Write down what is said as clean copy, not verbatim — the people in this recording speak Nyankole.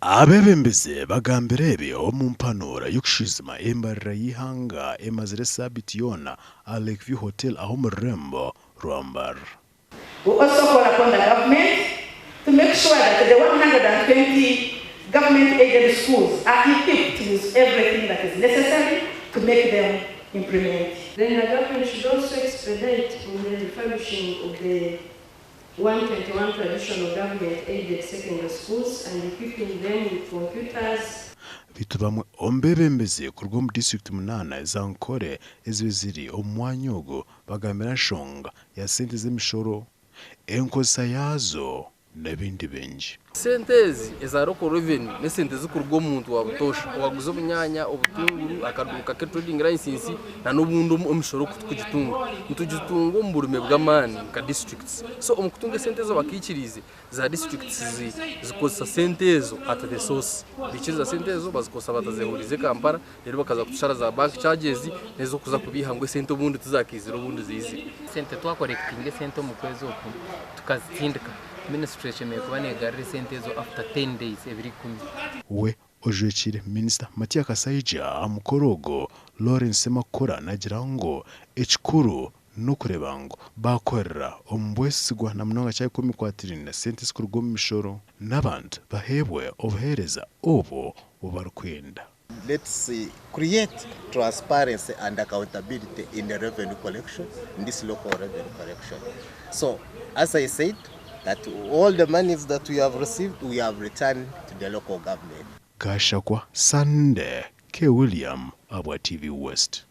Abeebembezi bagambire ebi omu mpanuura y'okushwijuma embarira y'eihanga emazire esaabiiti yoona aha Lakeview Hotel aha omu rurembo rwa Mbarara. We also call upon the government to make sure that the 120 government aided schools are equipped with everything that is necessary to make them implement. Then the government should also expedite in the refurbishing of the 121 traditional government aided secondary schools and equipping them with computers. Beitu bamwe omu beebembezi kuruga omu disiturikiti munaana eza Ankole ezibaire ziri omu mwanya ogu bagambire aha nshonga ya sente z'emishoro, enkozesa yaazo n'ebindi bingi. Sente ezi eza local revenue n'esente ezikuruga omu muntu wa butoosha owaguza obunyanya, obutunguru, akaduuka ke trading license na n'obundi emishoro oku tukugitunga. Nitugitunga omu burime bw'amaani nka districts. So omu kutunga esente ezo bakaikiriize za districts zikozesa sente ezo at the source. Baikiriza sente ezo bazikozesa batazehuriize Kampala reero bakaza kutushara za bank charges n'ezokuza kubiiha ngu esente obundi tizakaizire obundi ziizire. Sente twakorekitinga esente omu kwezi oku tukazitsindika, minisitule eshemereire kuba negarura esente ezo after 10 days, ebiro ikumi. We ojwekiire Minisita Matia Kasaija aha mukoro ogu, Lawrence Semakula naagira ngu ekikuru n'okureeba ngu baakorera omu bwesigwa na munonga kyahika omu mikwatiraine na sente ezikuruga omu mishoro n'abantu baheebwe obuheereza obu barikwenda. Let's create transparency and accountability in the revenue collection, in this local revenue collection. So, as I said, that all the monies that we have received, we have returned to the local government. Gashakwa Sunday, K. William, Abwa TV West.